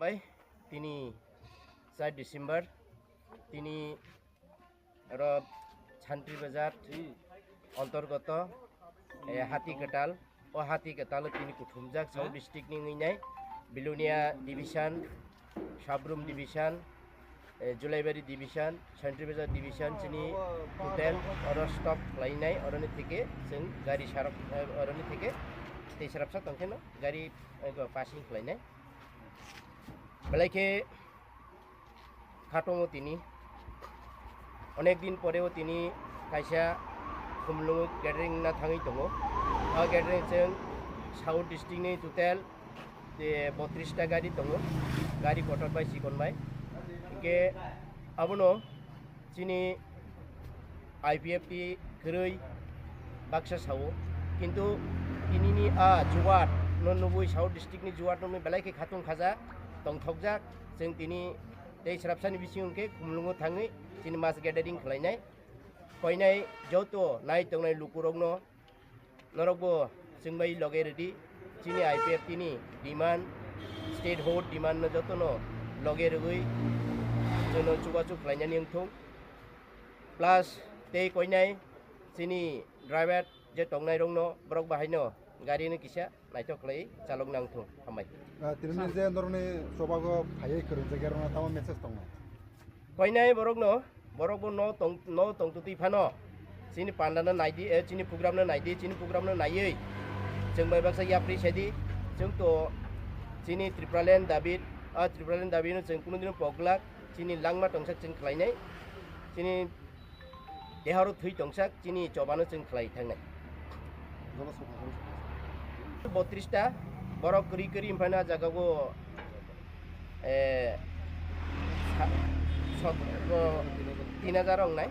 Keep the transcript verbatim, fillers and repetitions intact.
Bai, tini char December, tini oro Chantri Bazar antargoto, eh, Hati Kwtal, o Hati Kwtal tini kuthumjak South district ni wngwi nai, Bilonia division, Sabrum division, eh, Julaibari division, Chantri Bazar division chini total oro stop khlainai, oroni theke chwng gari sarok, eh, oroni theke tei sarapsa tongkheno gari, eh, passing khlainai. Belai khe khatongo tini. Onek din poreo tini kaisa Khumlungo gathering na thangwi tongo. O gathering chwng South district ni total, eh, botris ta gari tongo. Gari kotor bai chikon bai. Hinkhe abono chini I P F T kwrwi baksa sao, kintu tinini a juat no nugwi South district ni juat no belai khe khatung khaja tongthokjak. Chwng tini tei srapsani bisingo khe Khumlungo thangwi chini mass gathering khlainai. Koinai joto nai tongnai lukurokno norokbo chwngbai loge rwdi, chini I P F T ni demand, statehood demand no jotono loge rwgwi chwngno chubachu khlainani wngthung. Plus tei koinai chini driver je tongnairokno borok bahaino gari no kisa naithok khlai chalok nangthung. Hambai. Ah, tini je norokni chobago phaiwi kwrwngjakya rokno tamo message tongnai? Koinai borokno, borokbo no tong, no tongtwtwi phano chini pandano naidi, eh, chini programno naidi, chini programno naiwi chwng bai baksa yapri sedi, chwng to chini Tipraland dabi, ah, Tipraland dabino chwng kunu dino pok glak, chini langma tongsa chwng khlainai, chini deharo thwi tongsa chini chobano chwng khlai thangnai. Botris ta borok kwrwi kwrwi wngphano ah jagao, eh, sa-, sotro, tin hajar wngnai.